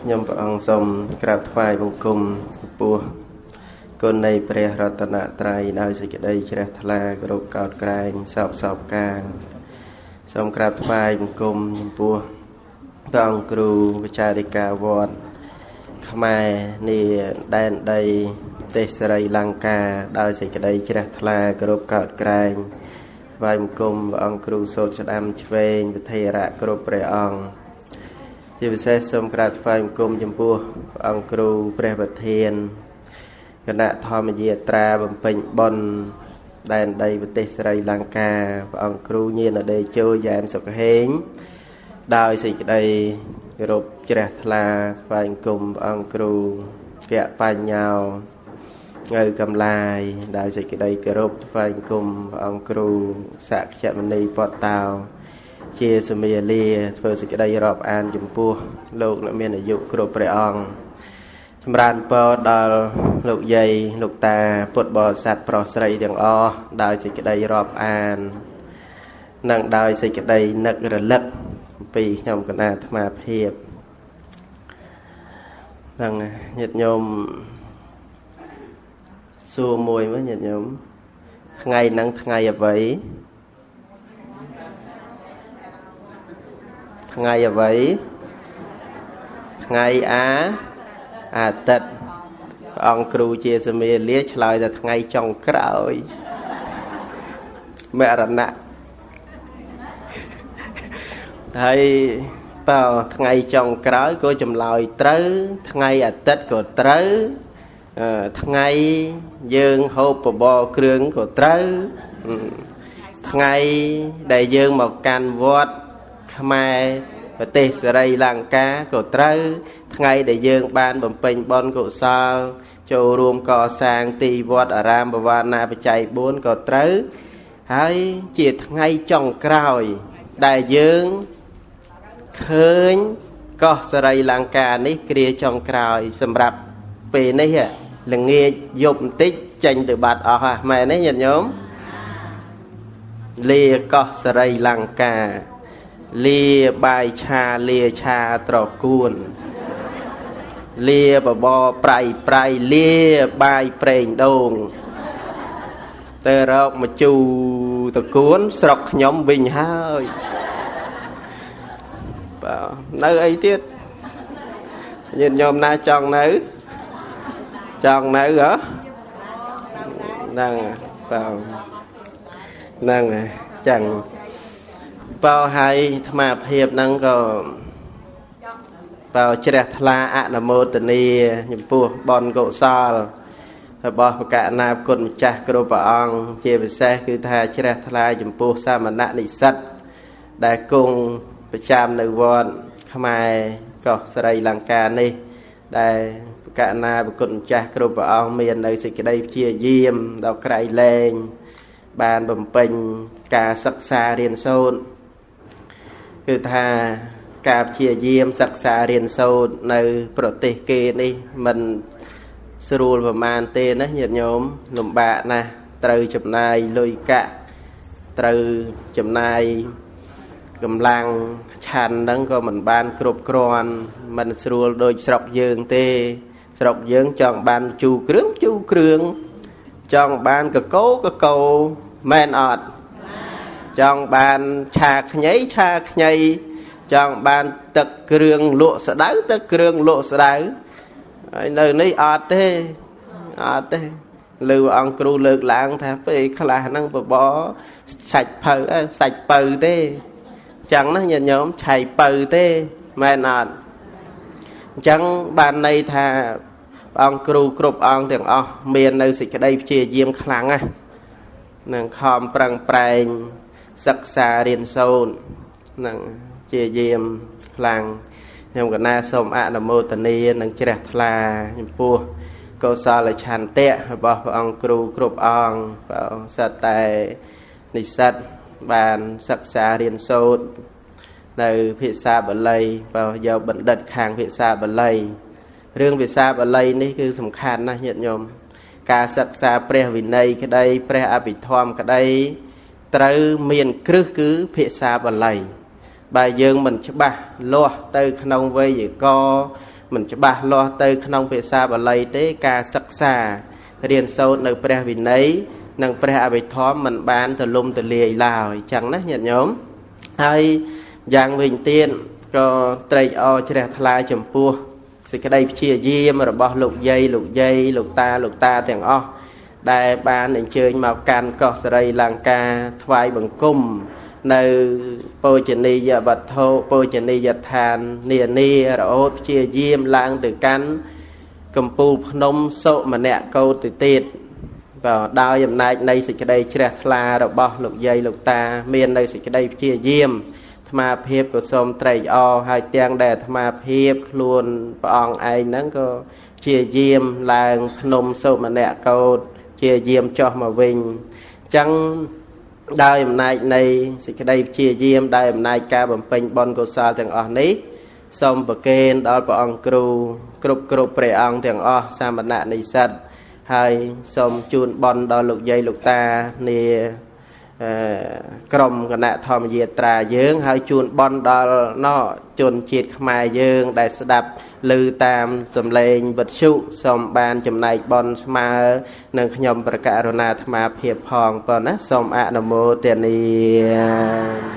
ខ្ញុំព្រះអង្គសូមក្រាបថ្វាយបង្គំចំពោះគុណនៃព្រះរតនត្រ័យដោយសេចក្តីជ្រះថ្លាគោរពកោតក្រែងសោកសោកកាសូមក្រាបថ្វាយបង្គំចំពោះព្រះអង្គគ្រូវិចារិកាវត្តខ្មែរនាដែនដីប្រទេសសិរីលង្កាដោយសេចក្តីជ្រះថ្លាគោរពកោតក្រែងថ្វាយបង្គំព្រះអង្គគ្រូសូត្រស្ដាំឆ្វេងវិធេរៈគ្រប់ព្រះអង្គជាពិសេសសូមក្រាបថ្វាយបង្គំចំពោះព្រះអង្គគ្រូព្រះប្រធានគណៈធម្មយាត្រាបំពេញបុណ្យដែនដីប្រទេសសិរីលង្កាព្រះអង្គគ្រូញាណដេជោយ៉ែមសុខហេងដោយសេចក្តីគោរពជ្រះថ្លាថ្វាយបង្គំព្រះអង្គគ្រូភៈបញ្ញោងៅកំឡាយដោយសេចក្តីគោរពថ្វាយបង្គំព្រះអង្គគ្រូសក្យមនីពតោជាសមាលាធ្វើសេចក្តីរាប់អានចំពោះលោកអ្នកមានអាយុគ្រប់ព្រះអង្គចម្រើនពរដល់លោកយាយលោកតាពុទ្ធបរិស័ទប្រុសស្រីទាំងអស់ដោយសេចក្តីរាប់អាននិងដោយសេចក្តីនឹករលឹកពីខ្ញុំកណាអាត្មាភាពហ្នឹងញាតិញោមសួរមួយមើលញាតិញោមថ្ងៃហ្នឹងថ្ងៃអ្វីថ្ងៃអ្វីថ្ងៃអាទិត្យព្រះអង្គគ្រូជាសមាលាឆ្លើយថាថ្ងៃចុងក្រោយមរណៈហើយបើថ្ងៃចុងក្រោយក៏ចម្លើយត្រូវថ្ងៃអាទិត្យក៏ត្រូវថ្ងៃយើងហូបបបរគ្រឿងក៏ត្រូវថ្ងៃដែលយើងមកកាន់វត្តខ្មែរប្រទេសសិរីលង្កាក៏ត្រូវថ្ងៃដែលយើងបានបំពេញបុណ្យកុសលចូលរួមកសាងទីវត្តអារាមបវាណាបច្ច័យ4ក៏ត្រូវហើយជាថ្ងៃចុងក្រោយដែលយើងឃើញកោះសិរីលង្កានេះគ្រាចុងក្រោយសម្រាប់ពេលនេះល្ងាចយប់បន្តិចចេញទៅបាត់អស់ហ่ะមែនទេញាតិញោមលាកោះសិរីលង្កាលាបាយឆាលាឆាត្រកួនលាបបរប្រៃប្រៃលាបាយប្រេងដូងទៅរកមកជូតកួនស្រុកខ្ញុំវិញហើយបាទនៅអីទៀតញាតិញោមណាចង់នៅចង់នៅហ៎ហ្នឹងបាទហ្នឹងចឹងបើហើយអាត្មាភាពហ្នឹងក៏បើជ្រះថ្លាអនុមោទនាចំពោះបុណ្យកុសលរបស់បកណាគុណម្ចាស់គ្រប់ព្រះអង្គជាពិសេសគឺថាជ្រះថ្លាចំពោះសាមណនិស្សិតដែលគង់ប្រចាំនៅវត្តខ្មែរកោះសិរីលង្កានេះដែលបកណាគុណម្ចាស់គ្រប់ព្រះអង្គមាននៅសេចក្តីព្យាយាមដល់ក្រៃលែងបានបំពេញការសិក្សារៀនសូត្រគឺថាការព្យាយាមសិក្សារៀនសូត្រនៅប្រទេសគេនេះមិនស្រួលប្រមាណទេណាញាតិញោមលំបាកណាស់ត្រូវចំណាយលុយកាក់ត្រូវចំណាយកម្លាំងឆាន់ហ្នឹងក៏មិនបានគ្រប់គ្រាន់មិនស្រួលដូចស្រុកយើងទេស្រុកយើងចង់បានជូរគ្រឿងជូរគ្រឿងចង់បានកកោកកោមែនអត់ចង់បានឆាខ្ញីឆាខ្ញីចង់បានទឹកគ្រឿងលក់ស្ដៅទឹកគ្រឿងលក់ស្ដៅហើយនៅនេះអត់ទេអត់ទេឮអង្គគ្រូលើកឡើងថាពេលខ្លះហ្នឹងបបរសាច់ភៅសាច់ពៅទេចឹងណាញាតិញោមឆៃពៅទេមែនអត់អញ្ចឹងបានន័យថាព្រះអង្គគ្រូគ្រប់អង្គទាំងអស់មាននៅសេចក្តីព្យាយាមខ្លាំងណាស់នឹងខំប្រឹងប្រែងសិក្សារៀនសូត្រនឹងព្យាយាមខ្លាំងខ្ញុំកណាសូមអនុមោទនានិងជ្រះថ្លាចំពោះកុសលឆន្ទៈរបស់ព្រះអង្គគ្រូគ្រប់អង្គព្រះអង្គសិតតែនិស្សិតបានសិក្សារៀនសូត្រនៅភាសាបាលីបើយកបណ្ឌិតខាងភាសាបាលីរឿងភាសាបាលីនេះគឺសំខាន់ណាស់ញាតិញោមការសិក្សាព្រះវិន័យក្តីព្រះអភិធម្មក្តីត្រូវមានគ្រឹះគឺភាសាបាលីបើយើងមិនច្បាស់លាស់ទៅក្នុងវេយ្យាករណ៍ មិនច្បាស់លាស់ទៅក្នុងភាសាបាលីទេ ការសិក្សារៀនសូត្រនៅព្រះវិន័យនិងព្រះអភិធម្មមិនបានទលំទលាយឡើយ ចឹងណាញាតិញោម។ ហើយយ៉ាងវិញទៀត ក៏ត្រេកអរជ្រះថ្លាចំពោះសេចក្តីព្យាយាមរបស់លោកយាយ លោកយាយ លោកតា លោកតាទាំងអស់ ដែលបានអញ្ជើញមកកាន់កោះសរីលង្កា ថ្វាយបង្គំនៅបូជនីយវត្ថុ បូជនីយដ្ឋាននានា រហូតព្យាយាមឡើងទៅកាន់កំពូលភ្នំសុមនកោតិទៀត បាទ ដោយអំណាចនៃសេចក្តីជ្រះថ្លារបស់លោកយាយលោកតា មាននៅសេចក្តីព្យាយាម អាត្មាភាពក៏សូមត្រេកអរ ហើយទាំងដែលអាត្មាភាពខ្លួនព្រះអង្គឯងហ្នឹងក៏ជាយាមឡើងភ្នំសុមនកោត ជាយាមចុះមកវិញ អញ្ចឹងដោយអំណាចនៃសេចក្តីព្យាយាម ដោយអំណាចការបំពេញបុណ្យកុសលទាំងអស់នេះ សូមប្រគេនដល់ព្រះអង្គគ្រូគ្រប់គ្រប់ព្រះអង្គទាំងអស់ សាមណនិស្សិត ហើយសូមជូនបុណ្យដល់លោកយាយលោកតានាក្រុមគណៈធម្មយាត្រាយើង ហើយជូនបុណ្យដល់ណជនជាតិខ្មែរយើង ដែលស្ដាប់ឮតាមសំឡេងវិទ្យុ សូមបានចំណែកបុណ្យស្មើនឹងខ្ញុំប្រកាសរណាអាត្មាភាពផងប៉ុណ្ណា សូមអនុមោទនា។